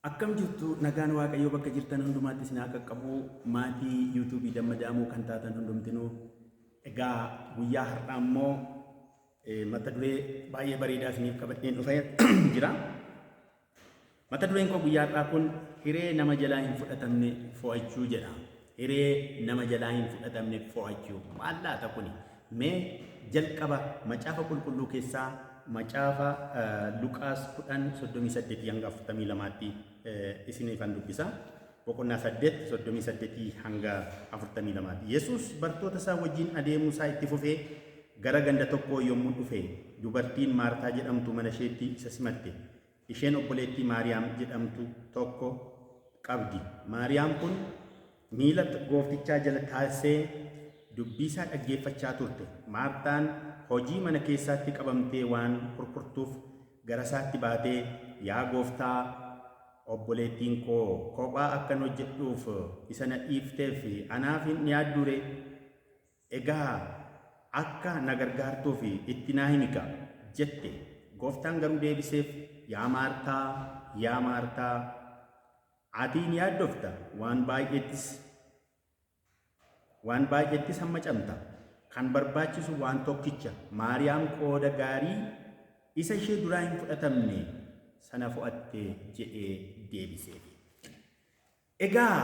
Akkam jirtu nagaan Waaqayyoo bakka jirtan hundumaatti isin haa qaqqabu maatii yuutuubii Damma Daamuu kan taatan hundumtinuu egaa guyyaa har'aa immoo mata duree baay'ee bareedaa isiniif qabadheen dhufee jira. Mata dureen koo guyyaa har'aa kun hiree nama jalaa hin fudhatamne fo'achuu jedha. Hiree nama jalaa hin fudhatamne fo'achuu. Maal laata kuni? Mee jalqaba macaafa qulqulluu keessaa macaafa Luqaas 10 38 hanga 42tti isiniifan dubbisa. Boqonnaa 8 38 hanga 42tti. Yesuus bartoota isaa wajjin adeemuu isaa itti fufee gara ganda tokkoo yommuu dhufe dubartiin Maartaa jedhamtu mana isheetti isa simatte. Isheen obboleettii Maariyaam jedhamtu tokko qabdi. Maariyaam kun miila gooftichaa jala taasisee dubbiisaa dhaggeeffachaa turte. Maartaan hojii mana keessaatti qabamtee waan kurkurtuuf garasaatti baatee, Yaa gooftaa, obboleettiin koo kophaa akkan hojjedhuuf isa na dhiifteef anaaf hin yaadduu ree? Egaa akka na gargaartuuf itti naa himi kaa! jette. Gooftaan garuu deebiseef, Yaa Maartaa, yaa Maartaa, ati in yaaddofta, waan baay'eettis waan baay'eettis hammacamta. Kan barbaachisu waan tokkicha. Maariyaam qooda gaarii isa ishee duraa hin fudhatamne sana fo'atte jedhee deebiseef. Egaa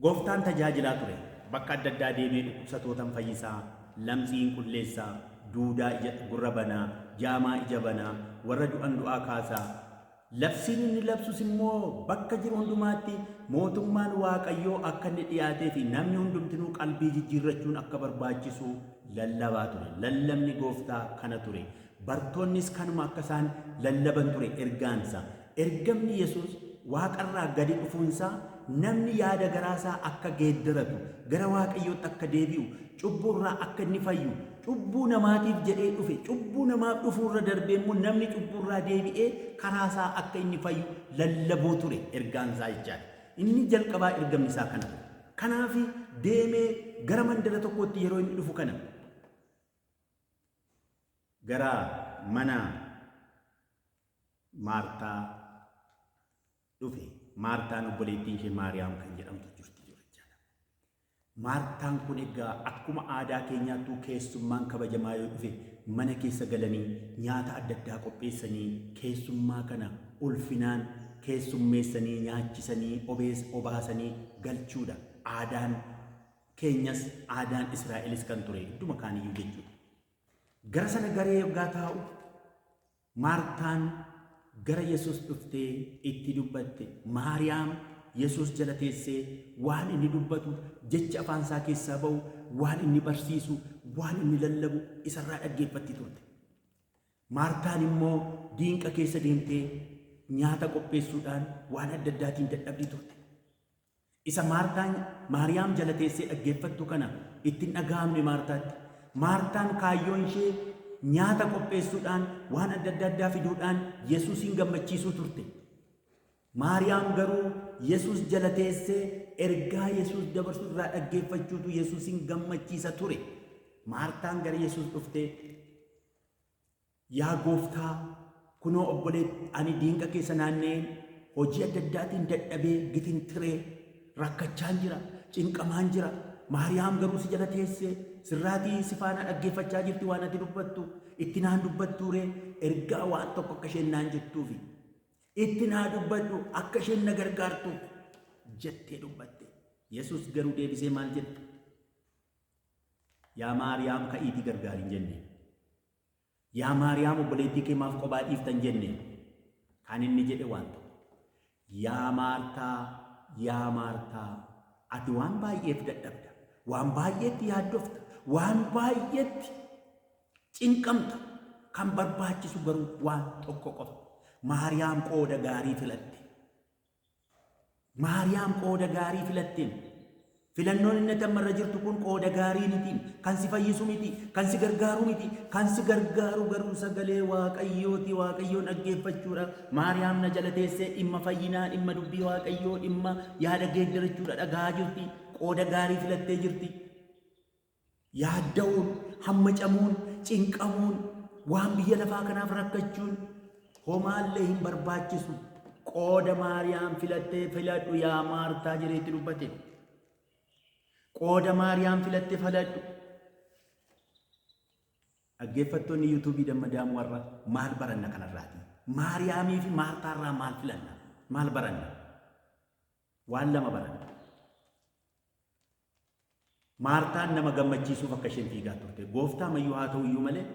Gooftaan tajaajilaa ture. Bakka adda addaa deemee dhukkubsatootan fayyisaa, lamxii in qulleessaa, duudaa ija, gurra banaa, jaamaa ija banaa, warra du'an du'aa kaasaa. Labsiin inni labsus immoo bakka jiru hundumaatti mootummaan Waaqayyoo akka inni dhiyaatee fi namni hundumtinuu qalbii jijjiirrachuun akka barbaachisu lallabaa ture. Lallabni Gooftaa kana ture. Bartoonnis kanuma akka isaan lallaban ture ergaansa. Ergamni Yesuus waaqarraa gadi dhufuunsaa namni yaada garaasaa akka geeddaratu, gara Waaqayyootti akka deebi'u, cubbuurraa akka inni fayyu, cubbuu namaatiif jedhee dhufe, cubbuu namaaf dhufuurra darbee immoo namni cubbuurraa deebi'ee karaasaa akka inni fayyu lallabuu ture ergaansaa jechaadha. Inni jalqabaa ergamni isaa kana ture. Kanaaf deemee gara mandara tokkootti yeroo inni dhufu kana gara mana Maartaa dhufe. Maartaan obboleettiin ishee Maariyaam kan jedhamtu jirti jechaadha. Maartaan kun egaa akkuma aadaa keenyaattuu keessummaan kabajamaa yoo dhufe mana keessa galanii nyaata adda addaa qopheessanii keessummaa kana ulfinaan keessummeessanii nyaachisanii obees obaasanii galchuudha. Aadaan keenyas aadaan Israa'elis kan ture idduma kaaniyyuu jechuudha. Gara sana garee yoggaa taa'u Maartaan gara Yesuus dhuftee itti dubbatte. Maariyaam Yesuus jala teessee waan inni dubbatu, jecha afaan isaa keessaa ba'u, waan inni barsiisu, waan inni lallabu isarraa dhaggeeffatti turte. Maartaan immoo diinqa keessa deemtee nyaata qopheessuudhaan waan adda addaatiin dadhabdii turte. Isa Maartaan Maariyaam jala teessee dhaggeeffattu kana itti hin dhaga'amne Maartaatti. Maartaan kaayyoon ishee nyaata qopheessuudhaan waan adda adda addaa fiduudhaan Yesuusiin gammachiisuu turte. Maariyaam garuu Yesuus jala teessee ergaa Yesuus dabarsu irraa dhaggeeffachuutu Yesuusiin gammachiisa ture. Maartaan gara Yesuus dhuftee Yaa Gooftaa, kunoo obboleet ani diinqa keessa naanna'een hojii adda addaatiin dadhabee gitintiree rakkachaan jira, cinqamaan jira. Maariyaam garuu si jala teessee sirraatii si faana dhaggeeffachaa jirti waan ati dubbattu. Itti naan dubbattuuree ergaa waan tokko akka isheen naan jettuufi. Itti naa dubbadhu akka isheen na gargaartuuf jettee dubbatte. Yesuus garuu deebisee maal jedhe? Yaa Maariyaam ka'iitii gargaari hin jenne. Yaa Maariyaam obboleettii kee maaf qophaa dhiifta hin jenne. Kan inni jedhe waan tokko. Yaa Maartaa, yaa Maartaa, ati waan baay'eef dadhabda, waan baay'eetti yaaddofta, waan baay'eetti cinqamta. Kan barbaachisu garuu waan tokko qofa. Maariyaam qooda gaarii filatte. Maariyaam qooda gaarii filatteen. Filannoon inni ati amma irra jirtu kun qooda gaarii miti. Kan si fayyisu miti. Kan si gargaaru miti. Kan si gargaaru garuu sagalee Waaqayyooti. Waaqayyoon dhaggeeffachuudha. Maariyaam na jala teessee dhimma fayyinaa, dhimma dubbii Waaqayyoo, dhimma yaada geeddarachuudha dhagahaa jirti. Qooda gaarii filattee jirti. Yaadda'uun, hammacamuun, cinqamuun, waan biyya lafaa kanaaf rakkachuun homaallee hin barbaachisu. Qooda Maariyaam filattee filadhu yaa Maartaa jedhee itti dubbate. Qooda Maariyaam filatte filadhu. Dhaggeeffattoonni yuutuubii Damma warra maal baranna kanarraati? Maariyaamii fi Maartaarraa maal filanna? Maal baranna? Waan lama baranna. Maartaan nama gammachiisuuf akka isheen fiigaa turte. Gooftaa mayyuu haa ta'u iyyuu malee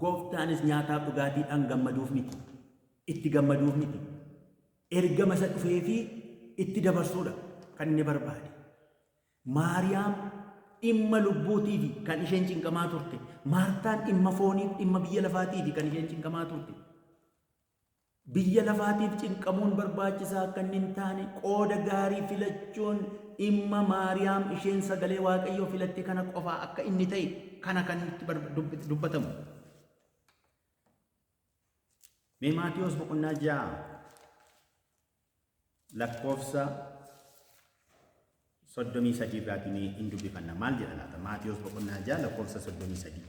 gooftaanis nyaataaf dhugaatiidhaan gammaduuf miti. Itti gammaduuf miti. Ergama isa dhufee fi itti dabarsuudha kan inni barbaade. Maariyaam dhimma lubbuutiifi kan isheen cinqamaa turte. Maartaan dhimma fooniif dhimma biyya lafaatiifi kan isheen cinqamaa turte. Biyya lafaatiif cinqamuun barbaachisaa akka inni hin taane qooda gaarii filachuun dhimma Maariyaam isheen sagalee Waaqayyoo filatte kana qofaa akka inni ta'e kana kan itti dubbatamu. Mee Maatiyoos boqonnaa 6 lakkoofsa 33 irraatii mee hin dubbifanna. Maal jedha laata? Maatiyoos boqonnaa 6 lakkoofsa 33.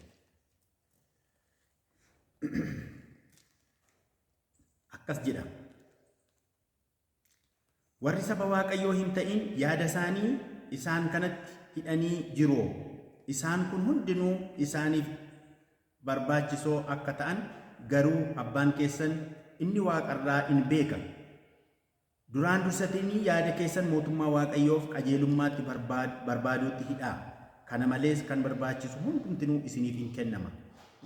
Akkas jedha. Warri saba Waaqayyoo hin ta'in yaada isaanii isaan kanatti hidhanii jiru. Isaan kun hundinuu isaaniif barbaachisoo akka ta'an garuu abbaan keessan inni waaqarraa in beeka. Duraan dursatanii yaada keessan mootummaa Waaqayyoof qajeelummaatti barbaaduutti hidhaa. Kana malees kan barbaachisu hundumtinuu isiniif hin kennama.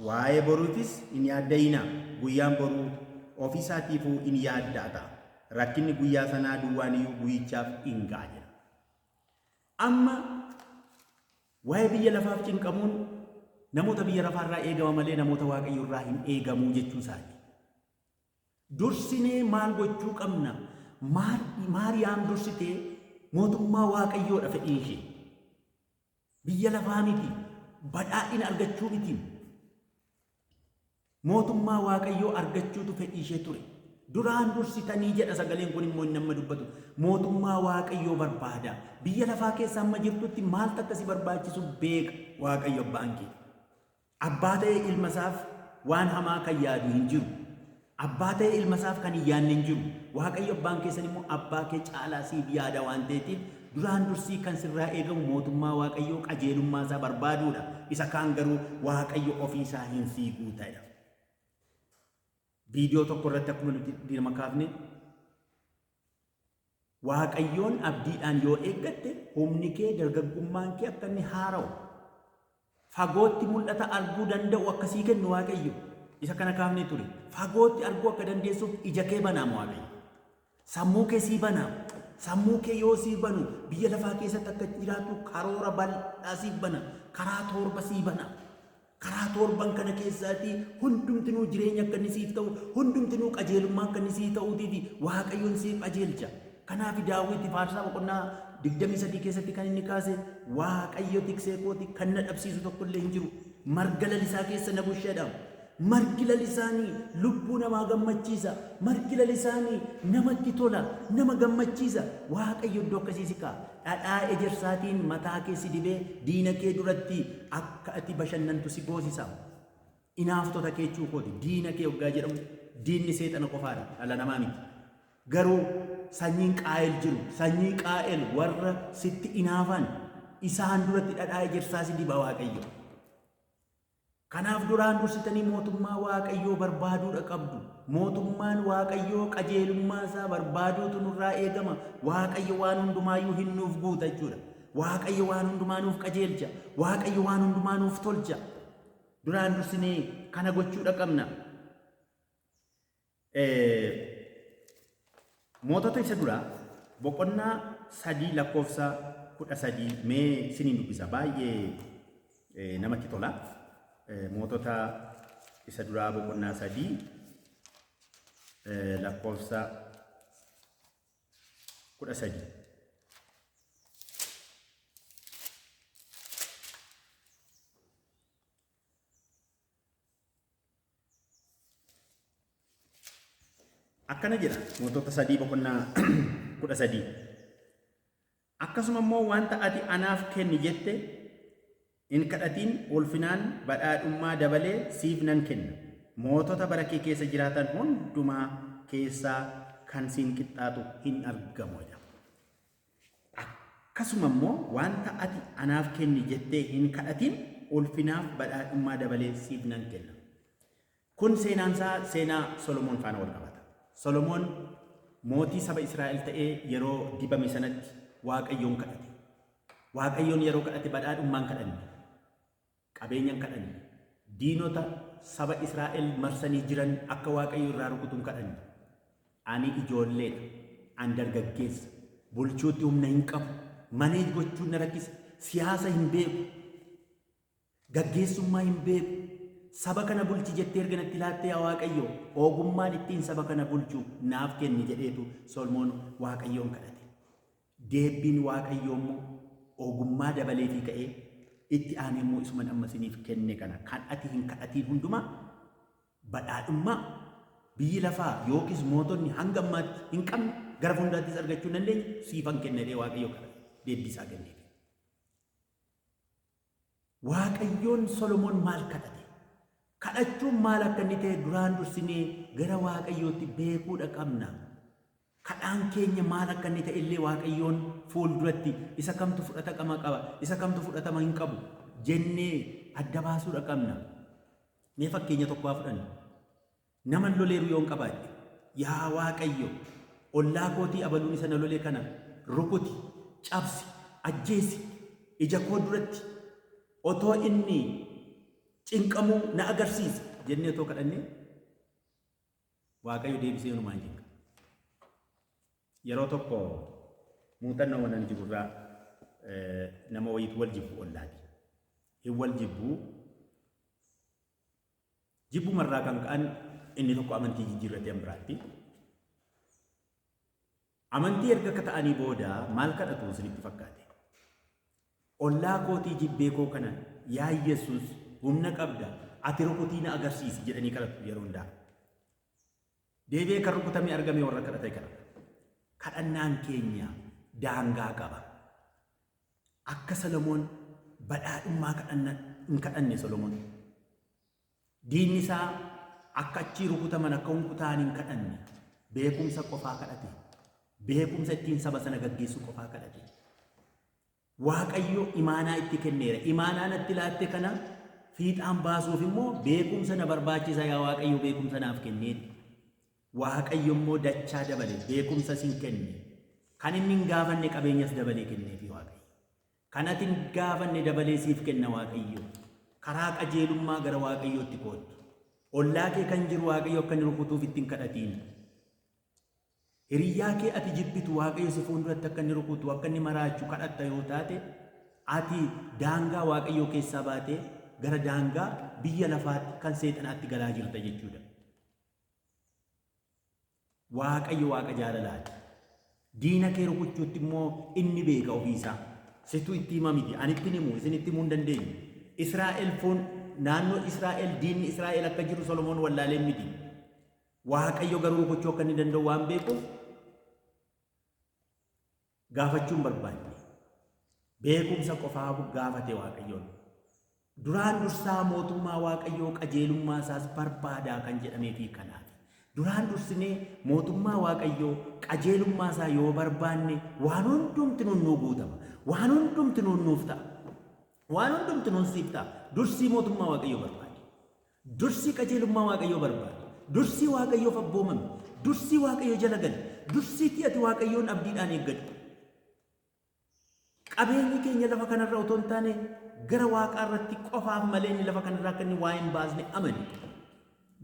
Waa'ee boruufis hin yaadda'inaa. Guyyaan boruu ofii isaatiifuu in yaadda'a ta'a. Rakkinni guyyaa sanaa duwwaaniyyuu guyyichaaf in ga'a jedha. Amma waa'ee biyya lafaaf cinqamuun namoota biyya lafaarraa eegama malee namoota Waaqayyo irraa hin eegamuu jechuu isaati. Dursinee maal gochuu qabna? Maariyaam dursitee mootummaa Waaqayyoodha fedhiin ishee. Biyya lafaa miti, badhaadhina argachuu miti. Mootummaa Waaqayyoo argachuutu fedhii ishee ture. Duraan dursitanii jedha sagaleen kun immoo inni amma dubbatu. Mootummaa Waaqayyoo barbaada. Biyya lafaa keessa amma jirtutti maaltu akka si barbaachisu beeka Waaqayyo abbaan kee. Abbaa ta'ee ilma isaaf waan hamaa kan yaadu hin jiru. Abbaa ta'ee ilma isaaf kan hin yaadne hin jiru. Waaqayyo abbaan keessan immoo abbaa kee caalaa siif yaada waan ta'eetiif duraan dursii kan sirraa eegamu mootummaa Waaqayyoo qajeelummaa isaa barbaaduudha. Isa kaan garuu Waaqayyo ofii isaa hin sii guutadha. Viidiyoo tokko irratti akkuma nuti dirma kaafne Waaqayyoon abdiidhaan yoo eeggatte humni kee dargaggummaan kee akka inni haara'u fagootti mul'ata arguu danda'u akkasii kennu Waaqayyo. Isa kana kaafnee ture. Fagootti arguu akka dandeessuuf ija kee banaama Waaqayyo. Sammuu kee sii banaama. Sammuu kee yoo sii banu biyya lafaa keessatti akka jiraattu karoora bal'aa siif bana. Karaa torba sii bana. Karaa torban kana keessaatii hundumtinuu jireenya akka inni siif ta'u, hundumtinuu qajeelummaa akka inni siif ta'uutiif Waaqayyoon siif qajeelcha. Kanaaf Daawit faarsaa boqonnaa 23 keessatti kan inni kaase Waaqayyo tiksee kooti kan na dhabsiisu tokko illee hin jiru. Marga lalisaa keessa na bushadha. Margi lalisaanii lubbuu namaa gammachiisa. Margi lalisaanii namatti tola, nama gammachiisa. Waaqayyo iddoo akkasii si kaa'a. Dhadhaa ejersaatiin mataa kee si dibee diina kee duratti akka ati bashannantu si goosisa. Inaaftota kee jechuu kooti. Diina kee hoggaa jedhamu diinni seexana qofaadha, dhala namaa miti. Garuu sanyiin Qaa'el jiru, sanyii Qaa'el warra sitti inaafan isaan duratti dhadhaa ejersaa si diba Waaqayyo. Kanaaf duraan dursitanii mootummaa Waaqayyoo barbaaduudha qabdu. Mootummaan Waaqayyoo qajeelummaa isaa barbaaduutu nurraa eegama. Waaqayyo waan hundumaayyuu hin nuuf guuta jechuudha. Waaqayyo waan hundumaa nuuf qajeelcha. Waaqayyo waan hundumaa nuuf tolcha. Duraan dursinee kana gochuudha qabna. Mootota isa duraa boqonnaa 3 lakkoofsa 13 mee siniin dubbisa baay'ee namatti tola. Mootota isa duraa boqonnaa 3 lakkoofsa 13. Akkana jedha Mootota 3 boqonnaa 13. Akkasuma immoo wanta ati anaaf kenni jette hin kadhatiin ulfinaan badhaadhummaa dabalee siif nan kenna. Mootota bara kee keessa jiraatan hundumaa keessaa kan siin qixxaatu hin argamu jedha. Akkasuma immoo wanta ati anaaf kenni jettee hin kadhatin ulfinaaf badhaadhummaa dabalee siif nan kenna. Kun seenaan isaa seenaa Solomoon faana wal qabata. Solomoon mootii saba Israa'el ta'ee yeroo dibame sanatti Waaqayyoon kadhate. Waaqayyoon yeroo kadhate badhaadhummaan kadhanne. Qabeenya hin kadhanne. Diinota saba Israa'el marsanii jiran akka Waaqayyo irraa rukutu hin kadhanne. Ani ijoolleedha. Ani dargaggeessa. Bulchuutti humna hin qabu. Manage gochuun na rakkisa. Siyaasa hin beeku. Gaggeessummaa hin beeku. Saba kana bulchi jettee erga natti laattee yaa Waaqayyo, ogummaan ittiin saba kana bulchu naaf kenni jedheetu Solmoon Waaqayyoon kadhate. Deebbiin Waaqayyoo immoo ogummaa dabaleefii ka'ee itti aanee immoo isuman amma isiniif kenne kana kan ati hin kadhatiin hundumaa badhaadhummaa biyyi lafaa yookiis mootonni hanga ammaatti hin qabne gara fuulduraattis argachuu hin dandeenye siifan kenna jedhee Waaqayyo kana deebbii isaa kenneef. Waaqayyoon Solomoon maal kadhate? Kadhachuun maal akka inni ta'e duraan dursinee gara Waaqayyootti beekuudha qabna. Kadhaan keenya maal akka inni ta'e illee Waaqayyoon fuulduratti isa kamtu fudhatama qaba, isa kamtu fudhatama hin qabu jennee adda baasuudha qabna. Mee fakkeenya tokko haa fudhannu. Naman loleeru yoon qabaadhe, yaa Waaqayyo, ollaa kootii abaluun isa na lole kana rukuti, cabsi, ajjeesi, ija koo duratti otoo inni cinqamuu na agarsiisi jennee otoo kadhannee Waaqayyo deebisee numaan cinqa. Yeroo tokko muuxannoo wanan jirurraa nama wayiitu wal jibbu ollaati. Hin wal jibbuu jibbumarraa kan ka'an inni tokko amantii jijjiirratee an biraatti. Amantii erga akka ta'anii booda maal kadhatu isinitti fakkaate? Ollaa kootii jibbee koo kana yaa Yesuus humna qabda ati rukutii na agarsiisi jedhanii kadhatu yeroo hundaa. Deebi'ee kan rukutamee argame warra kadhate kana. Kadhannaan keenya daangaa qaba. Akka Solomoon badhaadhummaa kadhanna hin kadhanne Solomoon. Diinni isaa akka achii rukutaman akka hunkutaa'an hin kadhanne. Beekumsa qofaa kadhate. Beekumsa ittiin saba sana gaggeessu qofaa kadhate. Waaqayyo imaanaa itti kenneera. Imaanaa natti laatte kana fiixaan baasuuf immoo beekumsa na barbaachisa yaa Waaqayyo beekumsa naaf kenneen. Waaqayyo immoo dachaa dabale beekumsa sin kenne. Kan inni hin gaafanne qabeenyas dabalee kenneefi Waaqayyo. Kan ati hin gaafanne dabalee siif kenna Waaqayyo. Karaa qajeelummaa gara Waaqayyootti koottu. Ollaa kee kan jiru Waaqayyo akka inni rukutuuf itti hin kadhatiin. Hiriyyaa kee ati jibbitu Waaqayyo si fuulduratti akka inni rukutu, akka inni maraachu kadhatta yoo taate, ati daangaa Waaqayyoo keessaa baatee gara daangaa biyya lafaatti kan seexanaatti galaa jirta jechuudha. Waaqayyo Waaqa jaalalaati. Diina kee rukuchuutti immoo inni beeka ofiisaa. Situ itti hima miti. Ani itti himu, isin itti himuu hin dandeenyu. Israa'el foon naannoo Israa'el diinni Israa'el akka jiru Solomoon wallaalee miti. Waaqayyo garuu rukuchuu akka inni danda'u waan beekuuf gaafachuu hin barbaanne. Beekumsa qofaa gaafate Waaqayyoon. Duraan dursaa mootummaa Waaqayyoo qajeelummaa isaas barbaadaa kan jedhameefi kanaaf. Duraan dursinee mootummaa Waaqayyoo qajeelummaa isaa yoo barbaanne waan hundumti nuun nuu guutama. Waan hundumti nuun nuuf ta'a. Waan hundumti nuun siif ta'a. Dursii mootummaa Waaqayyoo barbaadi. Dursii qajeelummaa Waaqayyoo barbaadi. Dursii Waaqayyoof abboomami. Dursii Waaqayyo jala gali. Dursiitii ati Waaqayyoon abdiidhaan eeggadhu. Qabeenyi keenya lafa kanarra otoo hin taane gara waaqaa irratti qofaaf malee inni lafa kanarraa akka inni waa hin baasne amani.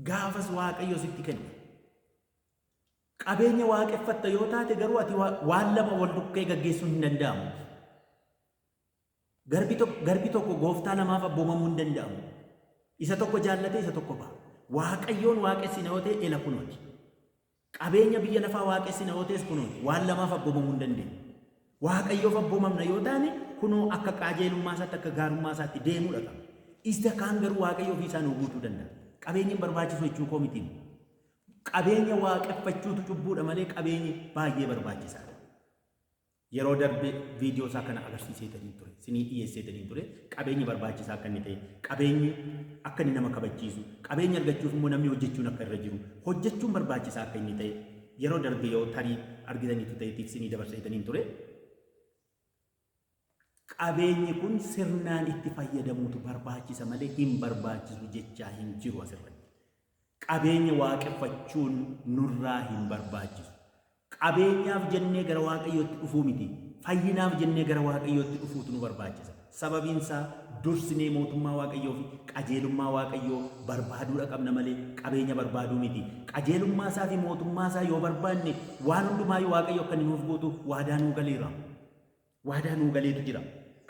Gaafas Waaqayyo sitti kenna. Qabeenya waaqeffatta yoo taate garuu ati waan lama wal dukkee gaggeessuun hin danda'amu. Garbi tokko gooftaa lamaaf abboomamuu hin danda'amu. Isa tokko jaallatee isa tokko ba'a. Waaqayyoon waaqessina yoo ta'e ela kunooti. Qabeenya biyya lafaa waaqessina yoo ta'es kunooti. Waan lamaaf abboomamuu hin dandeenyu. Waaqayyoof abboomamna yoo taane kunoo akka qaajeelummaa isaatti akka gaarummaa isaatti deemuudha qaba. Isa kaan garuu Waaqayyo ofii isaa nuu guutuu danda'a. Qabeenyi hin barbaachisu jechuu koo miti. Qabeenya waaqeffachuutu cubbuudha malee qabeenyi baay'ee barbaachisaadha. Yeroo darbe viidiyoo isaa kana agarsiiseetaniin ture, sinii dhiyeesseetaniin ture, qabeenyi barbaachisaa akka inni ta'e, qabeenyi akka inni nama kabachiisu, qabeenya argachuuf immoo namni hojjechuun akka irra jiru, hojjechuun barbaachisaa akka inni ta'e, Yeroo darbe yoo tarii argitaniitu ta'e tiiksinii dabarseetaniin ture. Qabeenyi kun sirnaan itti fayyadamuutu barbaachisa malee hin barbaachisu jechaa hin jiru asirratti. Qabeenya waaqeffachuun nurraa hin barbaachisu. Qabeenyaaf jennee gara Waaqayyootti dhufuu miti. Fayyinaaf jennee gara Waaqayyootti dhufuutu nu barbaachisa. Sababiin isaa dursinee mootummaa Waaqayyoo fi qajeelummaa Waaqayyoo barbaaduudha qabna malee qabeenya barbaaduu miti. Qajeelummaa isaa fi mootummaa isaa yoo barbaanne waan hundumaayyuu Waaqayyo akka inni nuuf guutu waadaa nuu galeera. Waadaa nuu galeetu jira.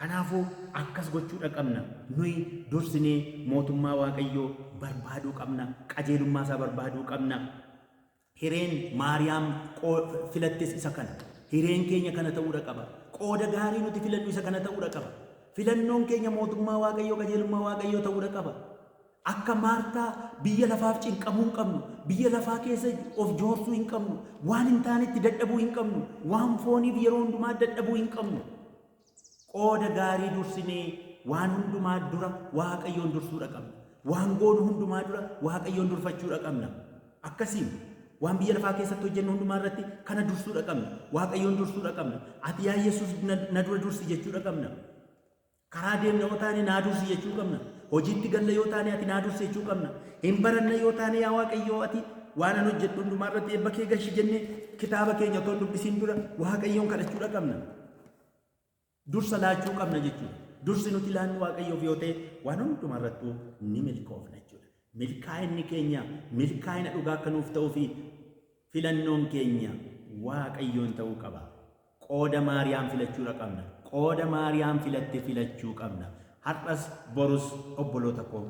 Kanaafuu akkas gochuudha qabna. Nuyi dursinee mootummaa Waaqayyoo barbaaduu qabna. Qajeelummaa isaa barbaaduu qabna. Hireen Maariyaam filattes isa kana. Hireen keenya kana ta'uudha qaba. Qooda gaarii nuti filannu isa kana ta'uudha qaba. Filannoon keenya mootummaa Waaqayyoo, qajeelummaa Waaqayyoo ta'uudha qaba. Akka Maartaa biyya lafaaf cinqamuu hin qabnu. Biyya lafaa keessa of joorsuu hin qabnu. Waan hin taanetti dadhabuu hin qabnu. Waan fooniif yeroo hundumaa dadhabuu hin qabnu. Qooda gaarii dursinee waan hundumaa dura Waaqayyoon dursuudha qabna. Waan goonu hundumaa dura Waaqayyoon durfachuudha qabna. Akkasiin waan biyya lafaa keessatti hojjennu hundumaa irratti kana dursuudha qabna. Waaqayyoon dursuudha qabna. Ati yaa Yesuus na dura dursi jechuudha qabna. Karaa deemna yoo taane naa dursi jechuu qabna. Hojiitti galla yoo taane ati naa dursi jechuu qabna. Hin baranna yoo taane yaa Waaqayyoo ati waan an hojjedhu hundumaa irratti eebba kee gashi jennee kitaaba keenya otoo hin dubbisiin dura Waaqayyoon kadhachuudha qabna. Dursa laachuu qabna jechuudha. Dursi nuti laannu Waaqayyoof yoo ta'e waan hundumaa irrattuu ni milkoofna jechuudha. Milkaa'inni keenya milkaa'ina dhugaa akka nuuf ta'uu fi filannoon keenya Waaqayyoon ta'uu qaba. Qooda Maariyaam filachuudha qabna. Qooda Maariyaam filatte filachuu qabna. Har'as borus obboloota koo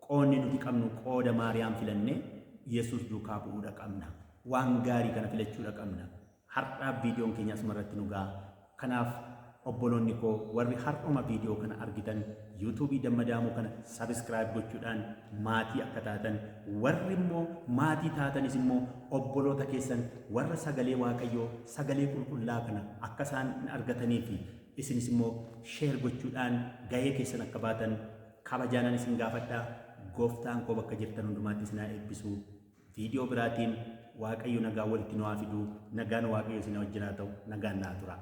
qoonni nuti qabnu qooda Maariyaam filannee Yesuus duukaa bu'uudha qabna. Waan gaarii kana filachuudha qabna. Har'aaf viidiyoon keenya asuma irratti nu ga'a. Kanaaf obboloonni koo warri har'uma viidiyoo kana argitan yuutuubii Damma Daamuu kana sabiskiraayib gochuudhaan maatii akka taatan, warri immoo maatii taatanis immoo obboloota keessan warra sagalee Waaqayyoo sagalee qulqullaa kana akka isaan argatanii fi isinis immoo sheer gochuudhaan gahee keessan akka baatan kabajaanan isin gaafadha. Gooftaan koo bakka jirtan hundumaatti isin haa eebbisu. Viidiyoo biraatiin Waaqayyo nagaan walitti nu haa fidu. Nagaan Waaqayyo isin wajjin haa ta'u. Nagaan naa tura.